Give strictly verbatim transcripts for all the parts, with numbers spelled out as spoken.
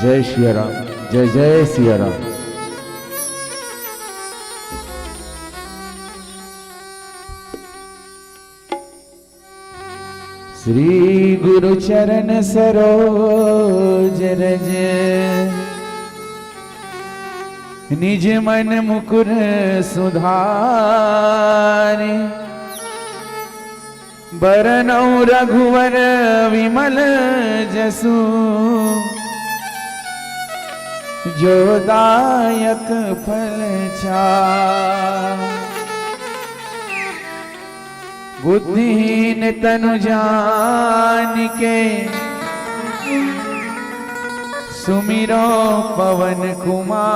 जय सिया राम, जय जय सिया राम। श्री गुरु चरण सरोज रज, निज मन मुकुर सुधारि। बरनउँ रघुवर विमल जसु, जो दायक फल चारि। बुद्धिहीन तनु जानिके, सुमिरौं पवन कुमार।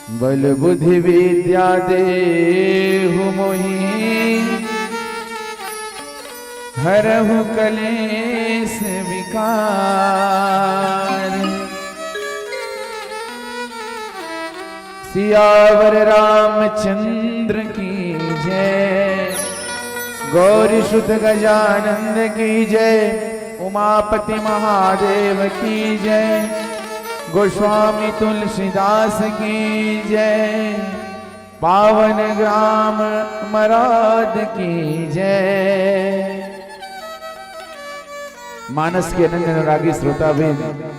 बल बुद्धि विद्या देहु मोहि, हरहु कलेस विकार। सियावर रामचंद्र की जय, गौरी सुत गजानंद की जय, उमापति महादेव की जय, गोस्वामी तुलसीदास की जय, पावन ग्राम मरौद की जय। मानस के अनन्य अनुरागी श्रोताबिंद,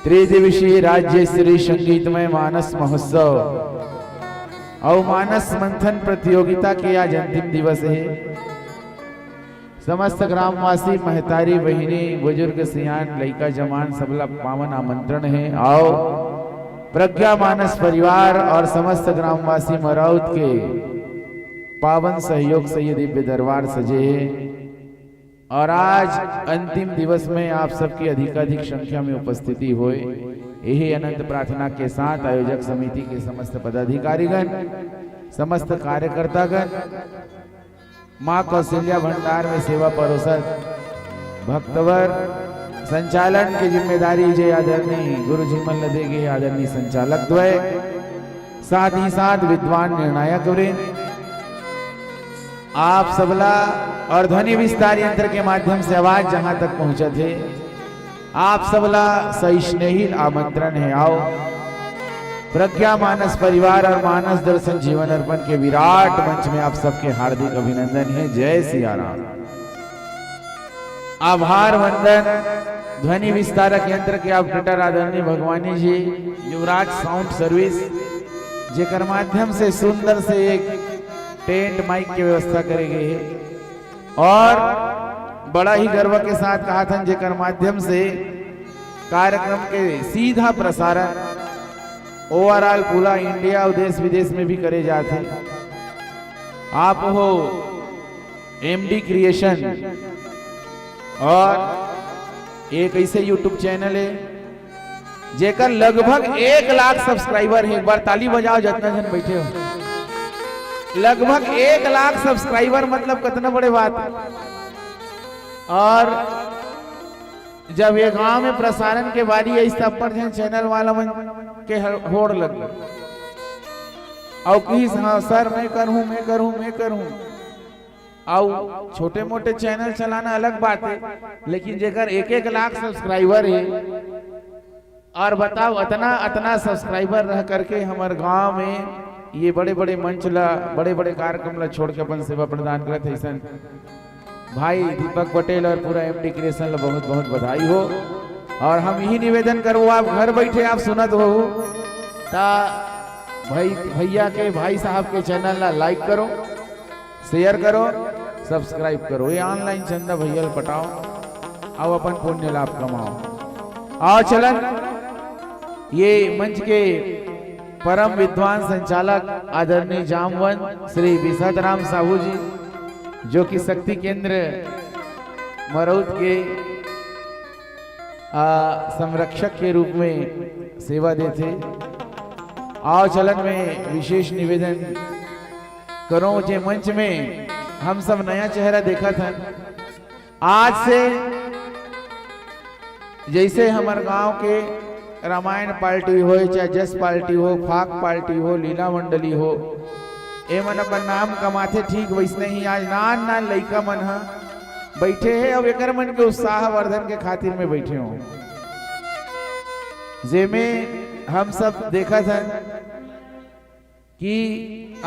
त्रिदिवसीय राज्य स्तरीय संगीतमय मानस महोत्सव अउ मानस मंथन प्रतियोगिता के आज अंतिम दिवस हे। समस्त ग्रामवासी, महतारी, बहिनी, बुजुर्ग, सियान, लइका, जवान, सबला पावन आमंत्रण हे। अउ प्रज्ञा मानस परिवार अउ समस्त ग्रामवासी मरौद के पावन सहयोग से ये दिव्य दरबार सजे हे। अउ आज अंतिम दिवस में आप सबकी अधिकाधिक संख्या में उपस्थिति होय, यही अनंत प्रार्थना के साथ आयोजक समिति के समस्त पदाधिकारीगण, समस्त कार्यकर्तागण, माँ कौशल्या भंडार में सेवा परोसत भक्तवर, संचालन के जिम्मेदारी जे आदरणीय गुरुजी मन ल दे गे आदरणीय संचालक द्वय, साथ ही साथ विद्वान निर्णायक वृंद, आप सबला अउ ध्वनि विस्तार यंत्र के माध्यम से आवाज जहां तक पहुंचत हे, आप सबला सस्नेहिल आमंत्रण हे। अउ प्रज्ञा मानस परिवार अउ मानस दर्शन जीवन अर्पण के विराट मंच में आप सबके हार्दिक अभिनंदन हे। जय सिया राम। आभार वंदन ध्वनि विस्तारक यंत्र के ऑपरेटर आदरणीय भगवानी जी, युवराज साउंड सर्विस, जेकर माध्यम से सुंदर से एक टेंट माइक के व्यवस्था करे गे हे। अउ बड़ा ही गर्व के साथ कहत हन, जेकर माध्यम से कार्यक्रम के सीधा प्रसारण overall पूरा इंडिया अउ देश विदेश में भी करे जात हे। आप हो एमडी क्रिएशन अउ एक ऐसे YouTube चैनल हे जेकर लगभग एक लाख सब्सक्राइबर हे। एक बार ताली बजाओ, जितना झन बैठे हो। लगभग एक लाख सब्सक्राइबर, मतलब कितना बड़े बात। अउ जब ये गांव में प्रसारण के बारी आइस, तब पर झन चैनल वाला मन के ह-, होड़ लग गए। अउ किहिस, "हाँ सर, मैं करहूं, मैं करहूं, मैं करहूं।" अउ छोटे मोटे चैनल चलाना अलग बात हे, लेकिन जेकर एक एक लाख सब्सक्राइबर हे, अउ बताओ, अतना, अतना सब्सक्राइबर रह करके हमर गांव में ये बड़े-बड़े मंच ला, बड़े-बड़े कार्यक्रम ला छोड़ के अपन सेवा प्रदान करत हे, अइसन भाई दीपक पटेल अउ पूरा एमडी क्रिएशन ला बहुत-बहुत बधाई हो। अउ हम यही निवेदन करबो, आप घर बैठे आप सुनत हो, ता भाई, भैया के, भाई साहब के चैनल ला लाइक करो, शेयर करो, सब्सक्राइब करो, ये ऑनलाइन चंदा भैया ल पटाओ, अउ अपन पुण्य लाभ कमाओ। अउ चलन ये मंच के परम विद्वान संचालक आदरणीय जामवंत श्री विशद राम साहू जी, जो कि शक्ति केंद्र मरौद के, आ, संरक्षक के रूप में सेवा देथे। अउ चलन में विशेष निवेदन करो, जे मंच में हम सब नया चेहरा देखत हन, आज से जैसे हमर गांव के रामायण पार्टी होय, चाहे जस पार्टी हो, फाग पार्टी हो, लीला मंडली हो, ए मन अपन नाम कमाथे, ठीक वैसने ही आज नान नान लइका मन ह बइठे हे अउ एकर मन के उत्साहवर्धन के खातिर में बइठे हों, जेमे हम सब देखत हन कि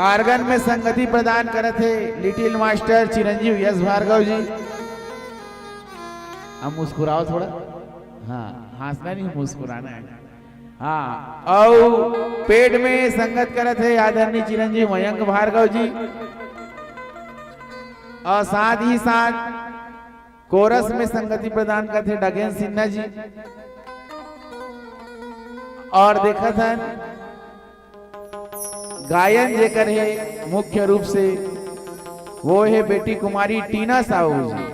आर्गन में संगति प्रदान करत हे लिटिल मास्टर चिरंजीव यश भार्गव जी। अब मुस्कुराओ थोड़ा, हाँ, हंसना नहीं, मुस्कुराना है। हाँ, अउ पेड में संगत करत हे आदरणीय चिरंजीव मयंक भार्गव जी, अउ साथ ही साथ कोरस में संगति प्रदान करत हे डगेन सिन्हा जी। अउ देखत हन गायन जेकर हे मुख्य रूप से वो हे बेटी कुमारी टीना साहू जी।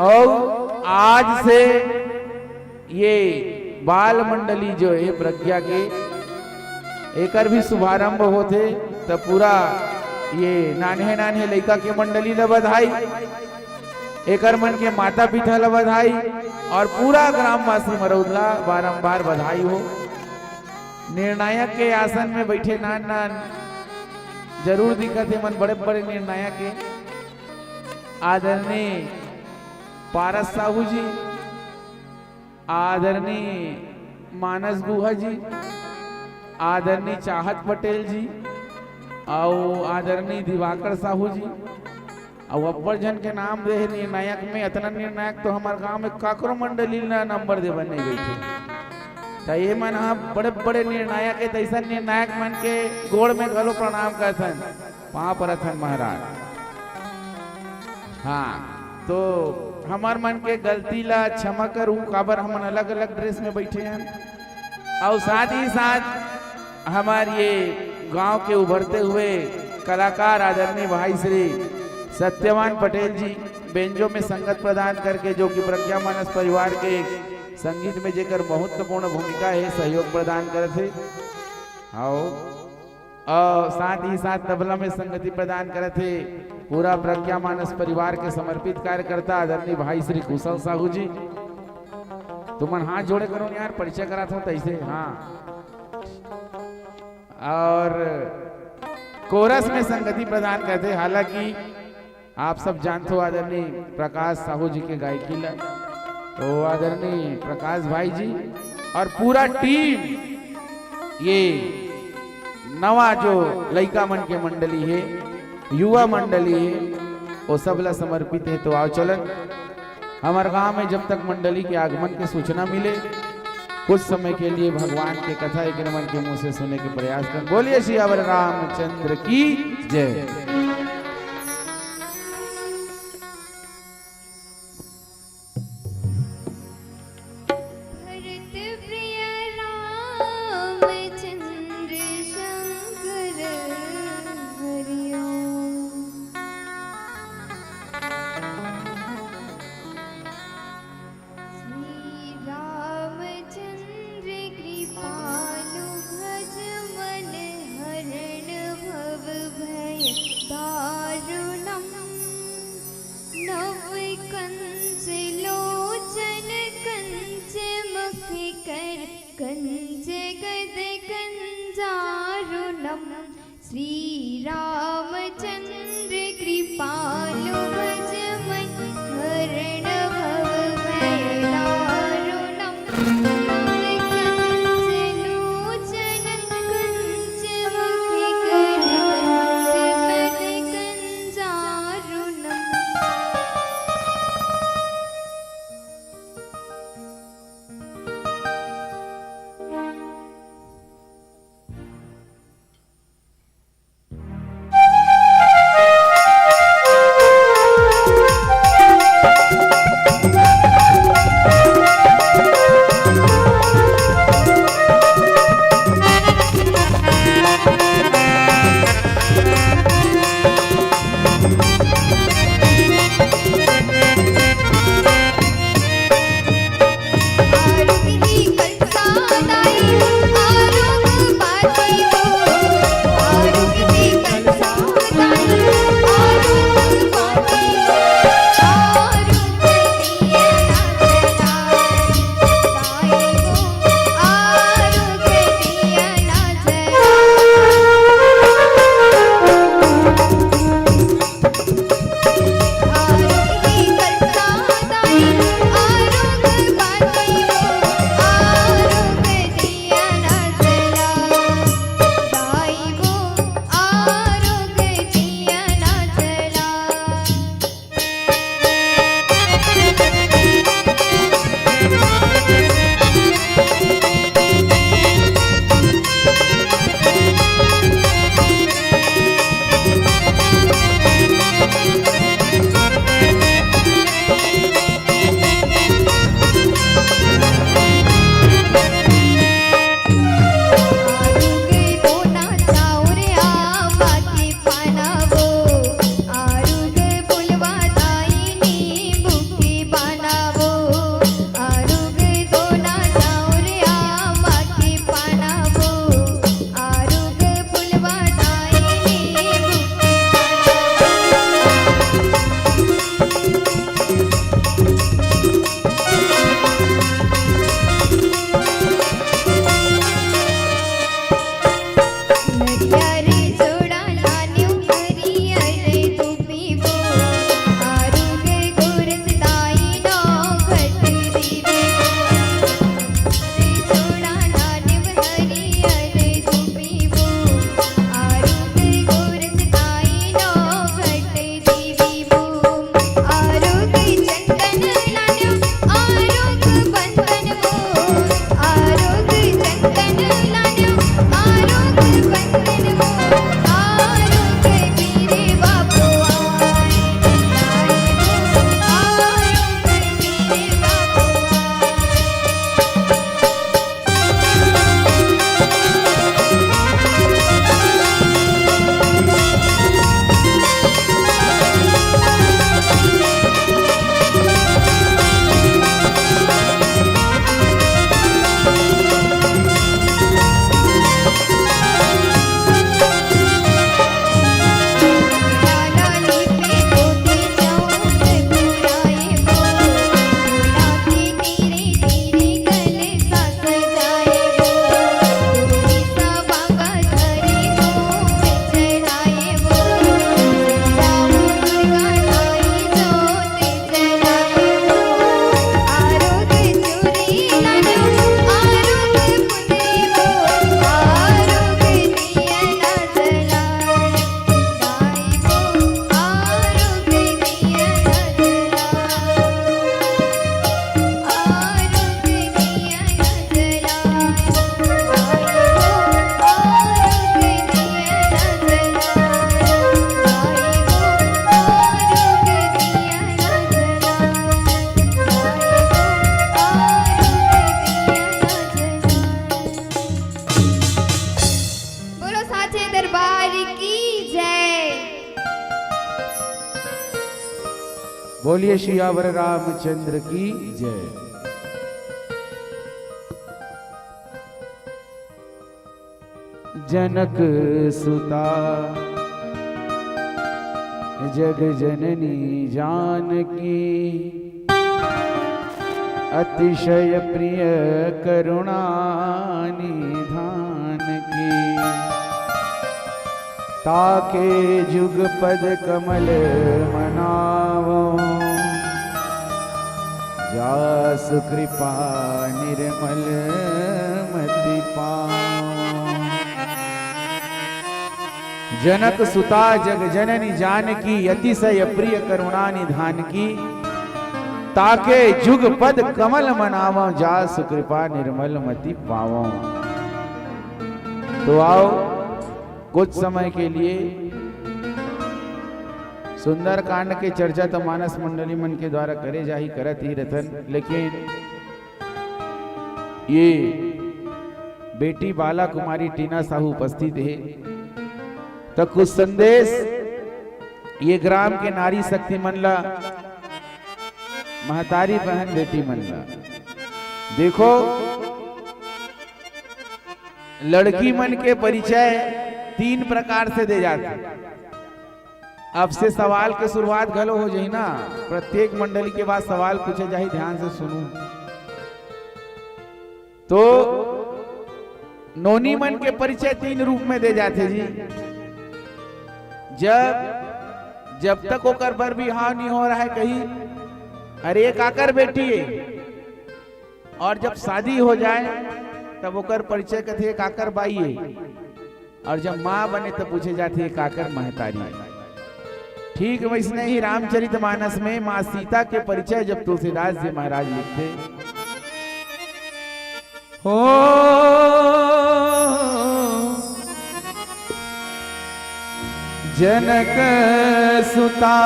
अउ आज से ये बाल मंडली जो हे प्रज्ञा के, एकर भी शुभारंभ होथे, त पूरा ये नान्हे नान्हे लइका के मंडली ल बधाई, एकर मन के माता पिता ल बधाई अउ पूरा ग्रामवासी मरौद ला बारंबार बधाई हो। निर्णायक के आसन में बइठे नान नान जरूर दिखत हे मन, बड़े बड़े निर्णायक हे, आदरणीय पारस साहू जी, आदरणीय मानस गुहा जी, आदरणीय चाहत पटेल जी, अउ आदरणीय दिवाकर साहू जी, अउ अब्बड़ झन के नाम दे हे निर्णायक में। अतना निर्णायक तो हमर गांव में काकरो मंडली ला नंबर देवन नहीं बइठे। त ये मन ह बड़े बड़े निर्णायक हे, त अइसन निर्णायक मन के गोड़ में घलो प्रणाम करथन, पांव परत हन महाराज। हाँ, तो हमर मन के गलती ला क्षमा करू, काबर हमन अलग अलग ड्रेस में बइठे हन। अउ साथ ही साथ हमर ये गांव के उभरते हुए कलाकार आदरणीय भाई श्री सत्यवान पटेल जी बेंजो में संगत प्रदान करके, जो कि प्रज्ञा मानस परिवार के संगीत में जेकर महत्वपूर्ण भूमिका हे, सहयोग प्रदान करत हे। आओ। अउ साथ ही साथ तबला में संगति प्रदान करत हे पूरा प्रज्ञा मानस परिवार के समर्पित कार्यकर्ता आदरणीय भाई श्री कुशल साहू जी। तुमन हाथ जोड़े करो न यार, परिचय करात हो तइसे। हाँ, अउ कोरस में संगति प्रदान करत हे, हालांकि आप सब जानथो आदरणीय प्रकाश साहू जी के गायकी ला, तो आदरणीय प्रकाश भाई जी अउ पूरा टीम, ये नवा जो लइका मन के मंडली हे, युवा मंडली हे, वो सब ला समर्पित हे। तो आओ चलन, हमर गांव में जब तक मंडली के आगमन के सूचना मिले, कुछ समय के लिए भगवान के कथा एक मन के मुंह से सुने के प्रयास कर। बोलिए सियावर रामचंद्र की जय। भरत प्रिय रामचंद्र शंकर हरिओ। श्री रामचंद्र कृपालु भज मन हरण भव भय दारुणम। नव कंच लोचन कंच मुख कर कंच गद कंजारुणम। श्री रामचंद्र कृपालु भज मन हरण भव भय दारुणम। नव कंच लोचन कंच मुख कर कंच गद कंजारुणम। बोलो साचे दरबार की जय। बोलिए सियावर रामचंद्र की जय। जनक सुता जग जननी जानकी, अतिशय प्रिय करुणा निधान की। ताके जुग पद कमल मनावो, जासु कृपा निर्मल मति पावो। जनक सुता जग जननी जानकी, अतिशय प्रिय करुणा निधान की। ताके जुग पद कमल मनावं, जासु कृपा निर्मल मति पावं। तो आओ, कुछ समय के लिए सुंदरकांड के चर्चा तो मानस मंडली मन के द्वारा करे जाही, करत ही रथन, लेकिन ये बेटी बाला कुमारी टीना साहू उपस्थित हे, त कुछ संदेश ये ग्राम के नारी शक्ति मन ला, महतारी बहन बेटी मन ला। देखो, लड़की मन के परिचय तीन प्रकार से दे जाथे। अब से सवाल के शुरुआत घलो हो जाही ना, प्रत्येक मंडली के बाद सवाल पूछे जाही, ध्यान से सुनू। तो नोनी मन के परिचय तीन रूप में दे जाथे जी। जब, जब तक ओकर बर बिहाव नहीं हो रहा है, कही, "अरे, ये काकर बेटी है?" और जब शादी हो जाए, तब ओकर परिचय कथे, "काकर बाई है?" और जब माँ बने, तब पूछे जाथे, "काकर महतारी है?" ठीक वैसने ही रामचरितमानस में माँ सीता के परिचय जब तुलसीदास जी महाराज लिखथे, ओ जनक सुता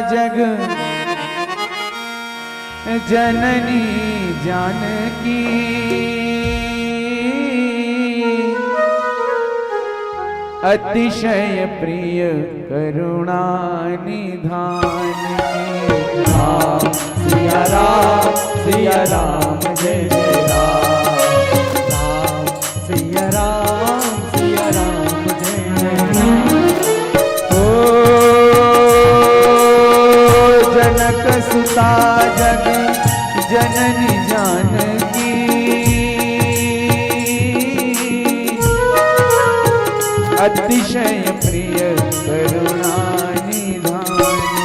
जग जननी जानकी, अतिशय प्रिय करुणा निधान की। राम सिया राम, सिया राम जय जय राम। राम सिया राम, सिया राम जय जय राम। ओ जनक सुता जग जननी जानकी, अतिशय प्रिय करुणा निधान की।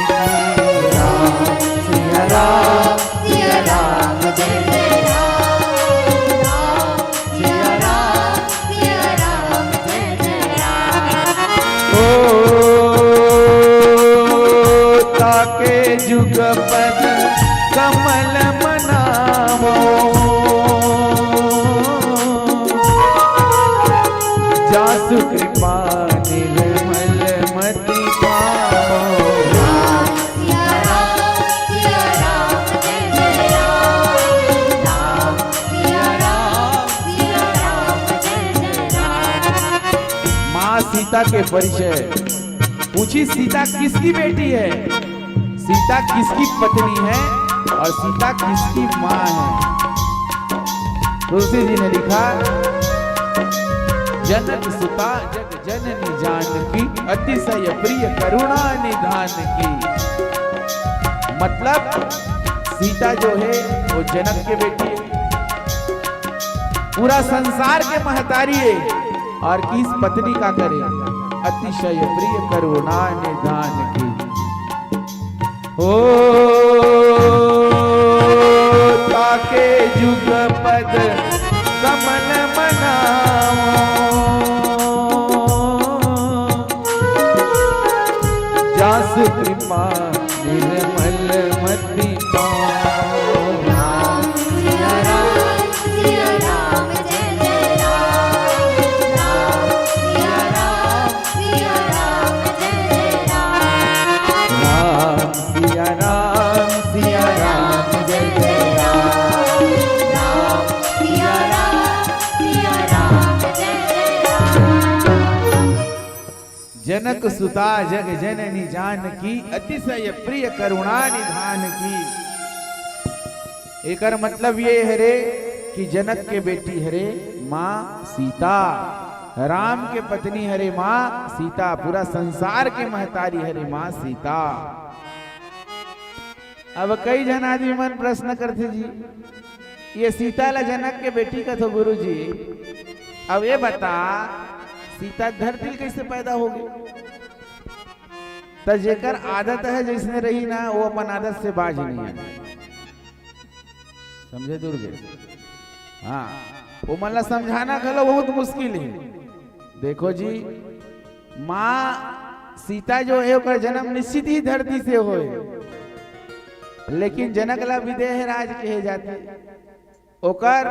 राम सिया राम, सिया राम जय जय राम। राम सिया राम, सिया राम जय जय राम। ओ ताके जुगपद कमल मनावो, जासु कृपा निर्मल मति पावो। राम सिया राम, सिया राम जय जय राम। राम सिया राम, सिया राम जय जय राम। माँ सीता के परिचय। पूछी, सीता किसकी बेटी है? सीता किसकी पत्नी है और सीता किसकी माँ है? तुलसी जी ने लिखा, जनक सुता जग जननी जानकी, अतिशय प्रिय करुणा निधान की। मतलब, सीता जो है, वो जनक के बेटी है, पूरा संसार के महतारी है, और किस पत्नी का करे, अतिशय प्रिय करुणा निधान की। ओ ताके जुगपद कमल मनावो, जासु कृपा निर्मल मति पावो। राम सिया राम, सिया राम जय जय राम। राम सिया राम, सिया राम जय जय राम। राम सिया राम, सिया राम जय जय राम। राम सिया राम, सिया राम जय जय राम। जनक सुता जग जननी जानकी, अतिशय प्रिय करुणा निधान की। एकर मतलब ये हरे कि जनक के बेटी हरे माँ सीता, राम के पत्नी हरे माँ सीता, पूरा संसार के महतारी हरे माँ सीता। अब कई झन आदमी मन प्रश्न करथे जी, ये सीता ला जनक के बेटी कथो गुरु जी, अब ये बता, सीता धरती ल कइसे पैदा होगे? त जेकर आदत हे जइसने रही ना, वो अपन आदत से बाज नइ हे। समझे दुर्गे? हाँ, वो मन ला समझाना घलो बहुत मुश्किल हे। देखो जी, माँ सीता जो हे, ओकर जन्म निश्चित ही धरती से होय, लेकिन जनक ला विदेह राज कहे जाथे। ओकर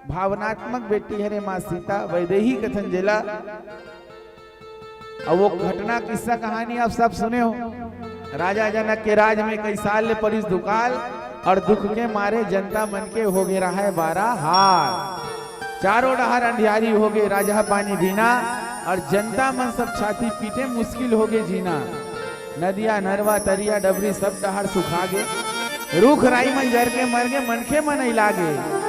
भावनात्मक बेटी हरे माँ सीता, वैदेही कथन जेला। अब वो घटना, किस्सा, कहानी आप सब सुने हो। राजा जनक के राज में कई साल ले परिस दुकाल, और दुख के मारे जनता मन के होगे रहय बारा हाल। चारों डहर अंधियारी होगे, राजहा पानी बिना, और जनता मन सब छाती पीटे, मुश्किल होगे जीना। नदिया, नरवा, तरिया, डबरी सब डहर सुखा गे। रूख राई मन जर के मर गे, मनखे मन अइला गे।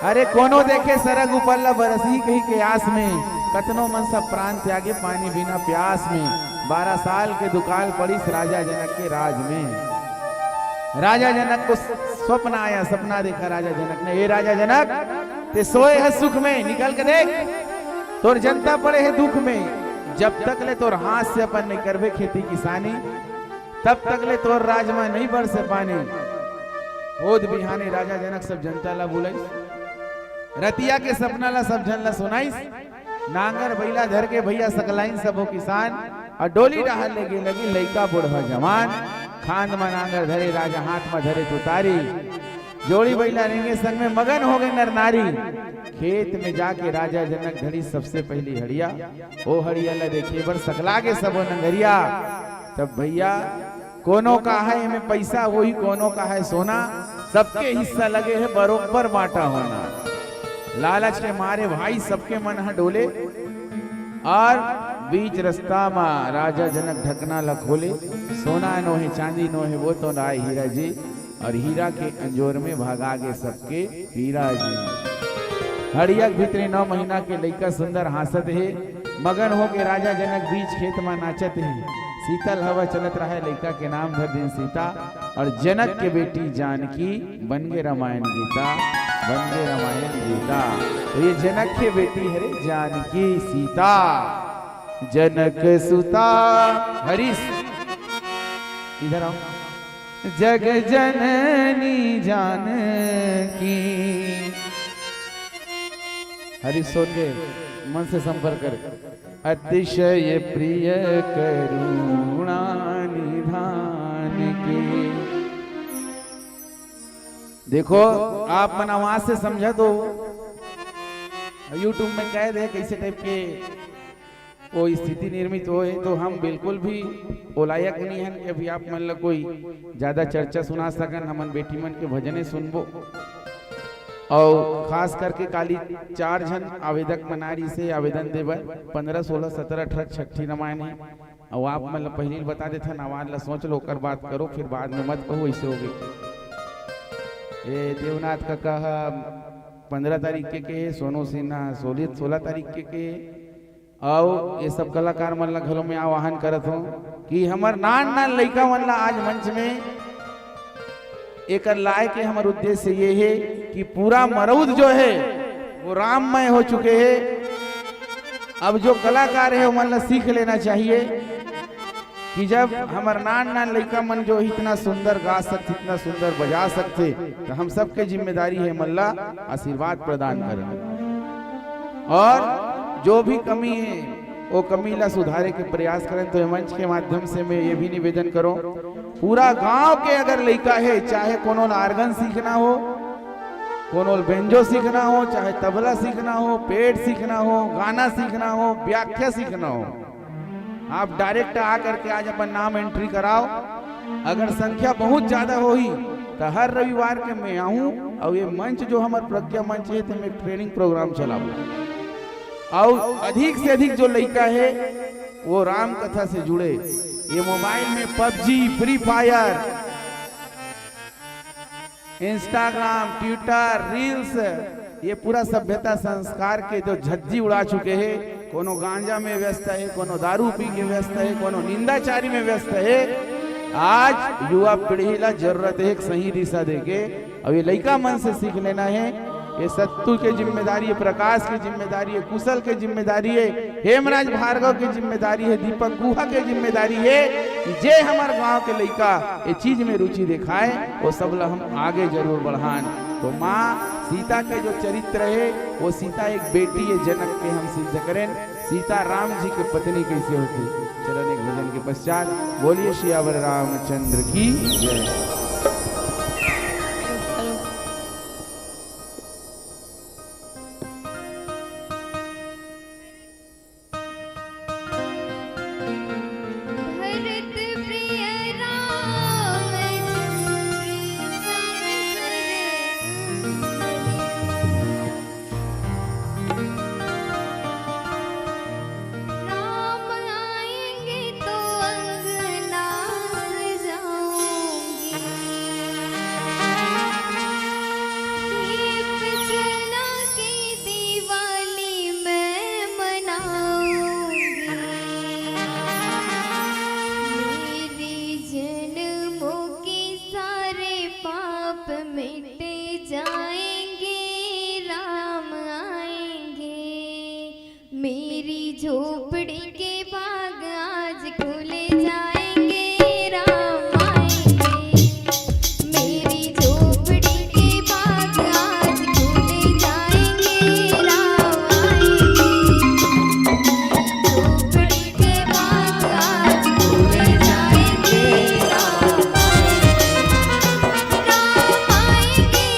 अरे कोनो देखे सरग ऊपर ला बरसही कहिके आस में, कतनो मन सब प्राण त्यागे पानी बिना प्यास में। बारह साल के दुकाल परिस राजा जनक के राज में। राजा जनक को स्वप्न आया, सपना देखा राजा जनक ने, "हे राजा जनक, तें सोए हस सुख में, निकल के देख, तोर जनता पड़े हे दुख में। जब तक ले तोर हाथ से अपन नइ करबे खेती किसानी, तब तक ले तोर राज में नइ बरसे पानी।" होत बिहाने राजा जनक सब जनता ला बुलाइस, रतिया के सपना ला सब झन ला सुनाइस। नांगर बइला धर के भइया सकलाइन सबो किसान, अउ डोली डहर ले गे लगिन लइका बूढ़ा जवान। खांध म नांगर धरे राजा, हाथ म धरे तुतारी। जोड़ी बइला रेंगे संग में मगन हो गए नर नारी। खेत में जाके राजा जनक धरी सबसे पहली हड़िया। ओ हड़िया ला देखे बर सकला के सबो नंगरिया। तब भैया, कोनो का है एमे पैसा होही, कोनो का है सोना, सबके हिस्सा लगे है बरोबर बांटा होना। लालच के मारे भाई सबके मन ह डोले। और बीच रास्ता मा राजा जनक ढकना ला खोले। सोना नोहे, चांदी नोहे, वो तो लाए हीरा जी। और हीरा के अंजोर में भगा गे सबके पीरा जी। हड़िया के भीतरे नौ महीना के लइका सुंदर हाँसत हे। मगन होके राजा जनक बीच खेत मा नाचत हे। शीतल हवा चलत रहे, लइका के नाम धर दिन सीता। और जनक के बेटी जानकी बन गे रामायण गीता, बन गे रामायण गीता। तो ये जनक के बेटी हरे जानकी सीता। जनक सुता हरीश, इधर आओ। जग जननी जानकी। हरीश सोन के मन से संपर्क कर। अतिशय प्रिय करुणा निधान की। देखो, आप मन आवाज से समझा तो YouTube में कैद है, कैसे टाइप के वो स्थिति निर्मित होए, तो हम बिल्कुल भी ओ लायक नहीं हन कि अभी आप मन ला कोई ज्यादा चर्चा सुना सकन। हमन बेटी मन के भजने सुनबो। और खास करके काली चार झन आवेदक मन आए रहिसे आवेदन दे बर, पंद्रह, सोलह, सत्रह, अठारह छठी रामायण है। और आप मन ला पहली बता देथन, आवाज ला सोच लो, ओकर बात करो, फिर बाद में मत कहो ऐसे हो गई। ए देवनाथ का कहा पंद्रह तारीख के, के सोनू सिन्हा सोलह, सोलह तारीख के, के। अउ ये सब कलाकार मन ला घलो मैं आह्वान करत हूँ कि हमर नान नान लइका मन ला आज मंच में एकर लाए के हमर उद्देश्य ये है कि पूरा मरौद जो है वो राममय हो चुके है। अब जो कलाकार है ओमन ला सीख लेना चाहिए कि जब हमर नान नान लइका मन जो इतना सुंदर गा सकथे, इतना सुंदर बजा सकथे, तो हम सबके जिम्मेदारी है मन ला आशीर्वाद प्रदान करना। और जो भी कमी है वो कमी ला सुधारे के प्रयास करें। तो ये मंच के माध्यम से मैं ये भी निवेदन करूं, पूरा गांव के अगर लइका है, चाहे कोनो ला organ सीखना हो, कोनो बेंजो सीखना हो, चाहे तबला सीखना हो, पेट सीखना हो, गाना सीखना हो, व्याख्या सीखना हो, आप direct आ करके आज अपन नाम entry कराओ। अगर संख्या बहुत ज्यादा होही तो हर रविवार के मैं आहूं और ये मंच जो हमर प्रज्ञा मंच है, तो मैं training program चलाऊं। और अधिक से अधिक जो लइका है वो राम कथा से जुड़े। ये मोबाइल में PUBG, Free Fire, Instagram, Twitter, Reels, ये पूरा सभ्यता संस्कार के जो झज्जी उड़ा चुके हैं। कोनो गांजा में व्यस्त है, कोनो दारू पी के व्यस्त है, कोनो निंदाचारी में व्यस्त है। आज युवा पीढ़ी ला जरूरत है एक सही दिशा देके, और ये लइका मन से सीख लेना है। ये सत्तू के जिम्मेदारी है, प्रकाश के जिम्मेदारी है, कुशल के जिम्मेदारी है, हेमराज भार्गव के जिम्मेदारी है, दीपक गुहा के जिम्मेदारी है कि जे हमर गांव के लइका ये चीज में रुचि दिखाए, वो सब ला हम आगे जरूर बढ़ान। तो माँ सीता के जो चरित्र है, वो सीता एक बेटी है जनक के, हम सिद्ध करें सीता राम जी के पत्नी कैसे होती। चलन एक भजन के पश्चात बोलिए सियावर रामचंद्र की जय। भरत प्रिय राम चंद्र सन करे। राम आएंगे तो अंगना सजाऊंगी। दीप जला के दिवाली मैं मनाऊंगी। मेरे जन्मों के सारे पाप मिट जाएंगे, राम आएंगे। मेरी झोपड़ी के बाग आज खुल जाएंगे, राम आएंगे। मेरी झोपड़ी के बाग आज खुल जाएंगे, राम आएंगे। झोपड़ी के बाग आज खुल जाएंगे, राम आएंगे। राम आएंगे,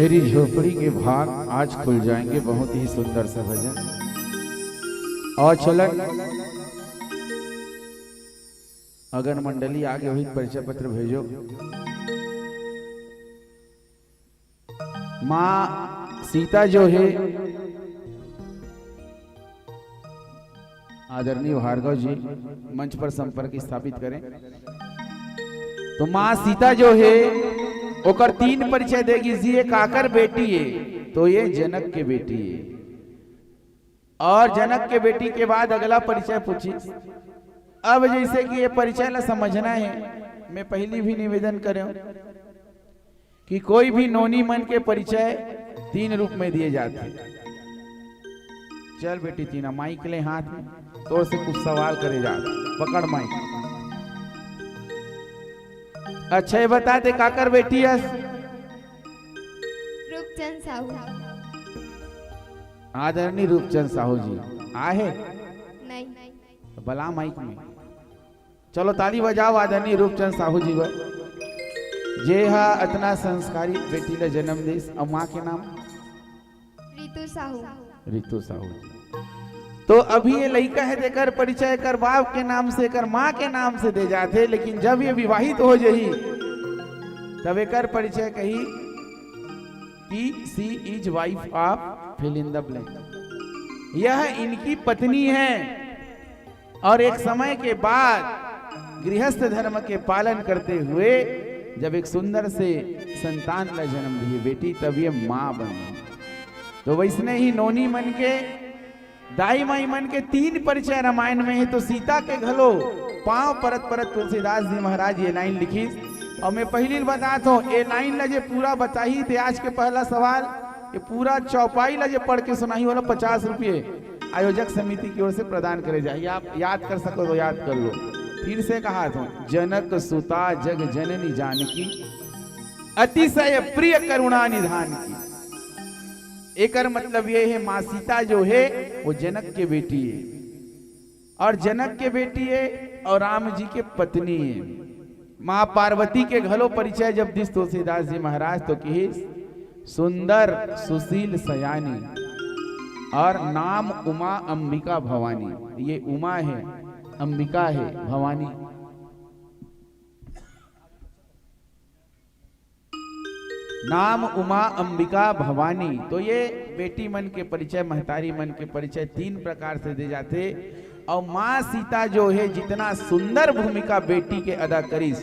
मेरी झोपड़ी के भाग आज खुल जाएंगे। बहुत ही सुंदर सा भजन। और चलन, अगर मंडली आगे हुई, परिचय पत्र भेजो। माँ सीता जो है, आदरणीय भार्गव जी मंच पर संपर्क स्थापित करें। तो माँ सीता जो है, ओकर तीन परिचय देगी जी। ये काकर बेटी है? तो ये जनक के बेटी है। और जनक के बेटी के बाद अगला परिचय पूछी। अब जैसे कि ये परिचय ला समझना है, मैं पहली भी निवेदन करे हूं कि कोई भी नोनी मन के परिचय तीन रूप में दिए जाते। चल बेटी तीना, माइक ले हाथ में, तोर से कुछ सवाल करे जा, पकड़ माइक। अच्छा, ये बता दे, काकर बेटी हस? रूपचंद साहू। आदरणीय रूपचंद साहू जी आहे? नहीं। तो बला माइक में। चलो, ताली बजाओ आदरणीय रूपचंद साहू जी बर, जे हा अतना संस्कारी बेटी ला जन्म दिस। अउ माँ के नाम? रितु साहू। रितु साहू जी। तो अभी ये लइका है, तेकर परिचय एकर बाप के नाम से, एकर माँ के नाम से दे जाथे, लेकिन जब ये विवाहित हो जही, तब एकर परिचय कही कि she is wife of fill in the blank। यह इनकी पत्नी है। और एक समय के बाद गृहस्थ धर्म के पालन करते हुए जब एक सुंदर से संतान ला जन्म दिए बेटी, तब ये माँ बनी। तो वैसने ही नोनी मन के, दाई माई मन के तीन परिचय रामायण में है। तो सीता के घलो पांव परत परत तुलसीदास जी महाराज ये लाइन लिखिस। और मैं पहली बतात हूँ, ये लाइन ला जे पूरा बताही, ते आज के पहला सवाल, ये पूरा चौपाई ला जे पढ़ के सुनाही, वाला पचास रुपये आयोजक समिति की ओर से प्रदान करे जाही। आप याद कर सको तो याद कर लो। फिर से कहा तो, जनक सुता जग जननी जानकी, अतिशय प्रिय करुणा निधान की। एकर मतलब ये है, माँ सीता जो है, वो जनक के बेटी है, और जनक के बेटी है, और राम जी के पत्नी है। माँ पार्वती के घलो परिचय जब दिस तुलसीदास जी महाराज, तो किहिस, सुंदर सुशील सयानी, और नाम उमा अंबिका भवानी। ये उमा है, अंबिका है, भवानी। नाम उमा अंबिका भवानी। तो ये बेटी मन के परिचय, महतारी मन के परिचय तीन प्रकार से दे जाथे। और माँ सीता जो है, जितना सुंदर भूमिका बेटी के अदा करिस,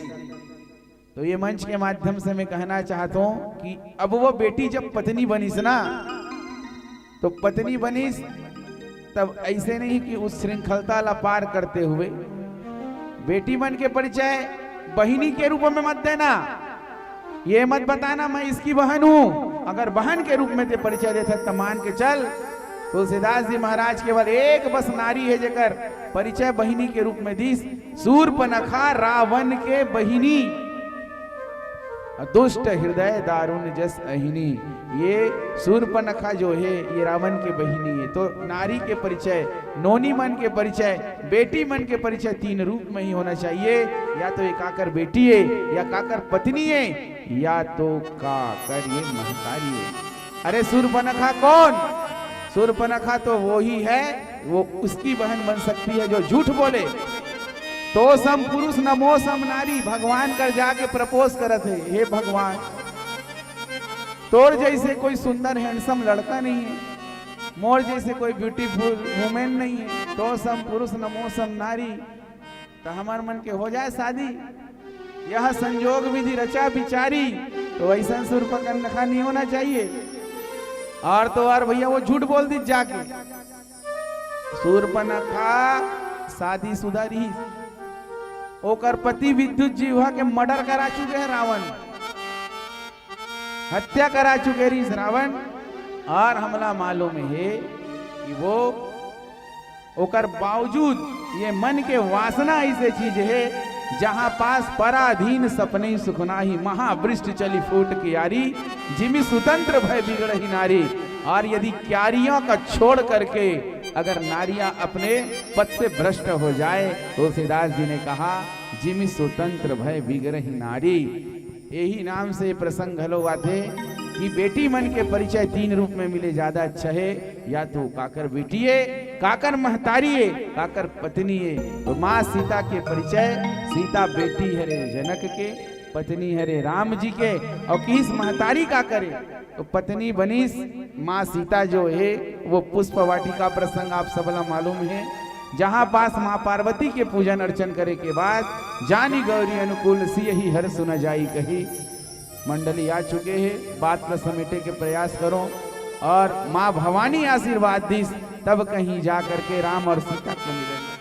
तो ये मंच के माध्यम से मैं कहना चाहता हूँ कि अब वो बेटी जब पत्नी बनिस ना, तो पत्नी बनिस, तब ऐसे नहीं कि उस श्रृंखलता ला पार करते हुए बेटी मन के परिचय बहिनी के रूप में मत देना। ये मत बताना, "मैं इसकी बहन हूँ।" अगर बहन के रूप में ते परिचय देथस, त मान के चल, तुलसीदास जी महाराज केवल एक बस नारी है, जेकर परिचय बहिनी के रूप में दिस, सूर्पनखा रावण के बहिनी, दुष्ट हृदय दारुण जस अहिनी। ये सूर्पनखा जो है, ये रावण के बहिनी है। तो नारी के परिचय, नोनी मन के परिचय, बेटी मन के परिचय तीन रूप में ही होना चाहिए। या तो ये काकर बेटी है, या काकर पत्नी है, या तो काकर ये महतारी है। अरे सूर्पनखा कौन? सूर्पनखा तो वो ही है, वो उसकी बहन बन सकती है जो झूठ बोले। "तो सम पुरुष न मो सम नारी", भगवान कर जाके प्रपोज करत है, "हे भगवान, तोर जैसे कोई सुंदर handsome लड़का नहीं है, मोर जैसे कोई beautiful woman नहीं है, तो सम पुरुष न मो सम नारी, तो हमर मन के हो जाए शादी, यह संजोग विधि रचा बिचारी।" तो वैसन सूर्पनखा नहीं होना चाहिए। और तो और भैया, वो झूठ बोल दी जाके। सूर्पनखा शादीशुदा रहिस, ओकर पति विद्युत जिह्वा के murder करा चुके हैं रावण, हत्या करा चुके रहिस रावण। और हमला मालूम है कि वो, ओकर बावजूद ये मन के वासना ऐसे चीज है, जहां पास पराधीन सपने सुख नाही, महावृष्ट चली फूट क्यारी, जिमि सुतंत्र भय बिगड़ही नारी। और यदि क्यारियों का छोड़ करके अगर नारियां अपने पद से भ्रष्ट हो जाए, तुलसीदास जी ने कहा, "जिमि सुतंत्र भय बिगड़ही नारी।" यही नाम से प्रसंग घलो आथे। कि बेटी मन के परिचय तीन रूप में मिले, ज्यादा अच्छा हे। या तो काकर बेटी हे, काकर महतारी हे, काकर पत्नी हे। तो माँ सीता के परिचय, सीता बेटी हरे जनक के, पत्नी हरे राम जी के। अउ किहिस महतारी काकर हे, तो पत्नी बनिस माँ सीता जो हे, वो पुष्प वाटिका प्रसंग आप सबला मालूम हे, जहाँ पास माँ पार्वती के पूजन अर्चन करे के बाद, "जानी गौरी अनुकूल सियहि हरसु न जाई" कही। मंडली आ चुके हे, बात ला समेटे के प्रयास करो। और माँ भवानी आशीर्वाद दिस, तब कहीं जा करके राम और सीता के मिलन।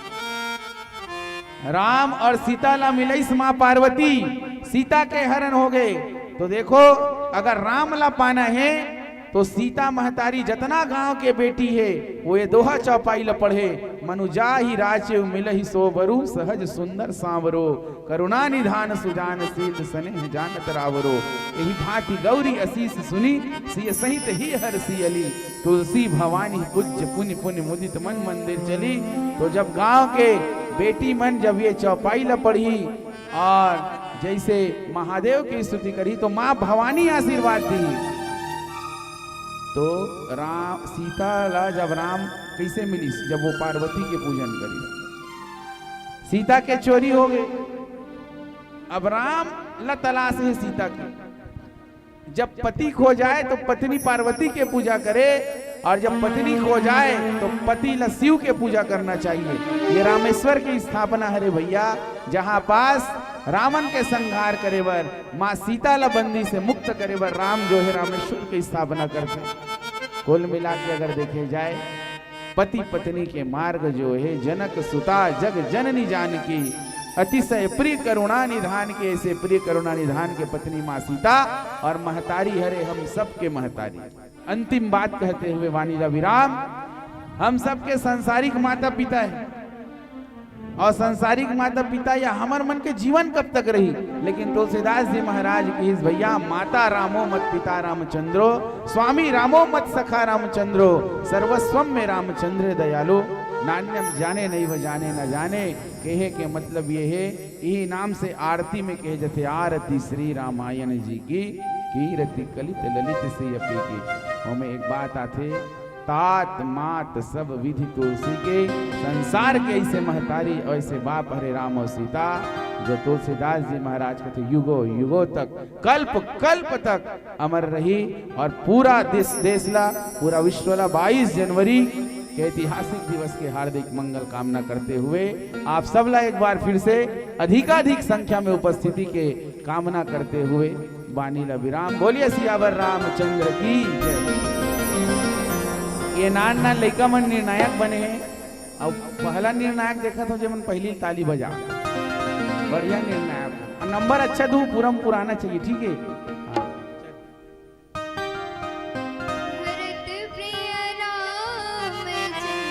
राम और सीता ला मिलइस माँ पार्वती, सीता के हरण हो गए। तो देखो, अगर राम ला पाना हे, तो सीता महतारी जतना गांव के बेटी हे, वो ये दोहा चौपाई ला पढ़े, "मनु जाहि राचेउ मिलहि सो बरु, सहज सुंदर सांवरो, करुणा निधान सुजान शील, स्नेह जानत रावरो। एहि भांति गौरी असीस सुनी, सिय सहित ही हरसि अली। तुलसी भवानी पूज्य पुनि पुनि मुदित मन मंदिर चली।" तो जब गांव के बेटी मन जब ये चौपाई ला पढ़ी और जैसे महादेव की स्तुति करी, तो माँ भवानी आशीर्वाद दी। तो राम, सीता ला जब राम कैसे मिलिस? जब वो पार्वती के पूजन करिस, सीता के चोरी हो गए। अब राम ला तलाश हे सीता के। जब पति खो जाए तो पत्नी पार्वती के पूजा करे, और जब पत्नी खो जाए तो पति ला शिव के पूजा करना चाहिए। ये रामेश्वर की स्थापना हरे भैया, जहाँ पास रावण के संहार करे बर, माँ सीता ला बंदी से मुक्त करे बर राम जो हे रामेश्वर की स्थापना करथे। कुल मिला के अगर देखे जाए, पति पत्नी के मार्ग जो हे, जनक सुता जग जननी जानकी, अतिशय प्रिय करुणा निधान के, ऐसे प्रिय करुणा निधान के पत्नी माँ सीता और महतारी हरे हम सबके महतारी। अंतिम बात कहते हुए वाणी ला विराम, हम सबके सांसारिक माता पिता हे, और सांसारिक माता पिता या हमर मन के जीवन कब तक रही? लेकिन तुलसीदास जी महाराज कहिस, "भैया, माता रामो मत पिता रामचंद्रो, स्वामी रामो मत सखा रामचंद्रो, सर्वस्वम में रामचंद्र दयालो, नान्यम जाने नैव जाने न जाने।" कहे के मतलब ये हे, इही नाम से आरती में कहे जथे, "आरती श्री रामायण जी की, कीरति कलित ललित श्री अपी की।" ओमे एक बात आथे, तात मात सब विधि तुलसी के, संसार के ऐसे महतारी, ऐसे बाप हरे राम और सीता, जो तुलसीदास जी महाराज कथे युगो युगो तक, कल्प कल्प तक अमर रही और पूरा देश, देश ला, पूरा विश्व ला बाईस जनवरी के ऐतिहासिक दिवस के हार्दिक मंगल कामना करते हुए आप सब ला एक बार फिर से अधिकाधिक संख्या में उपस्थिति के कामना करते हुए बानी ला विराम। बोलिए सियावर रामचंद्र की जय। ये नान नान लइका मन निर्णायक बने हे। अब पहला निर्णायक देखत हो, जेमन पहली ताली बजा, बढ़िया निर्णायक। और नंबर अच्छा दू, पूरा पुराना चाहिए, ठीक है? हाँ। भरत प्रिय रामचंद्र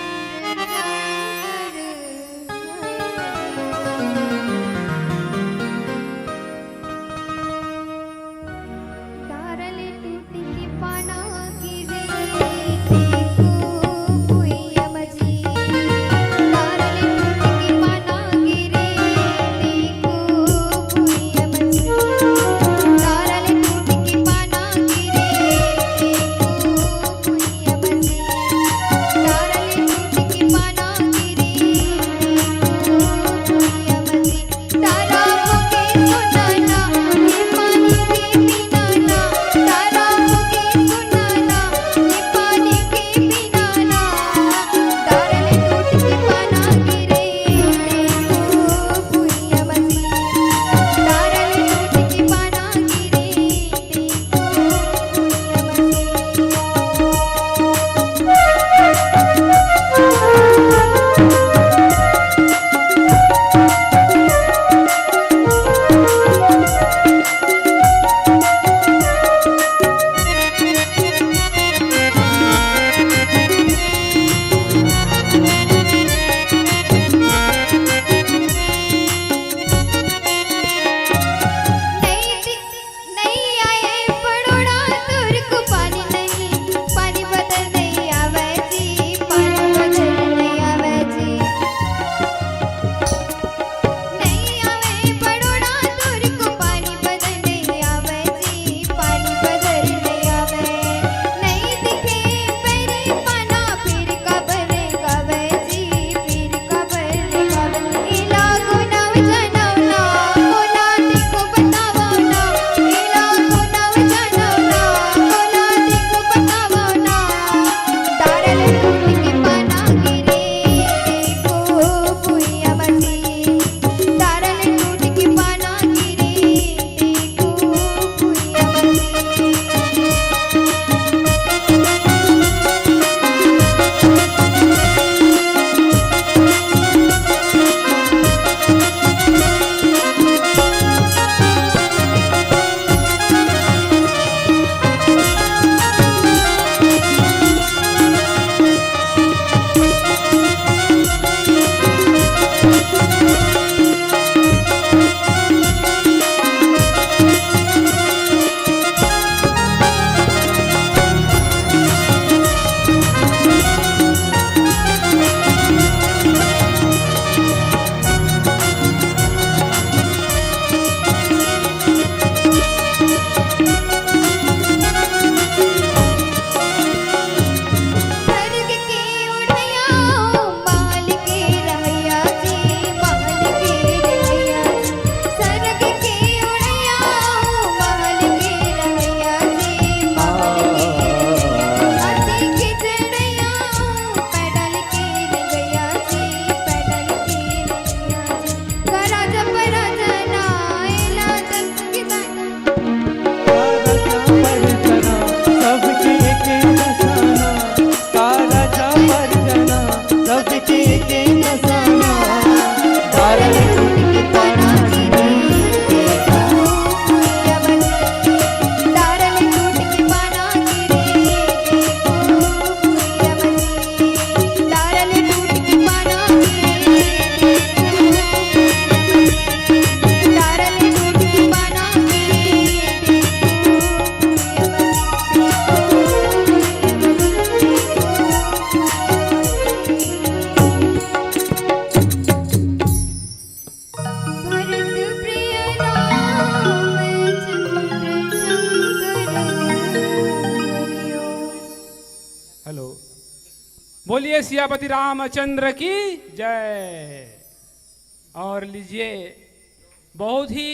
डारल टूट के पाना गिरे, देखो भुइयां बजी। डारल टूट के पाना गिरे, देखो भुइयां बजी। डारल का राजा परतना, सबके एके दसाना। का राजा परतना, सबके एके दसाना। दारल टूट के पाना गिरे, दारल टूट के पाना गिरे, दारल टूट के पाना गिरे, दारल टूट के पाना गिरे। भरत प्रिय रामचंद्र शंकर हरिओम। हेलो, बोलिए सियापति रामचंद्र की जय। और लीजिए, बहुत ही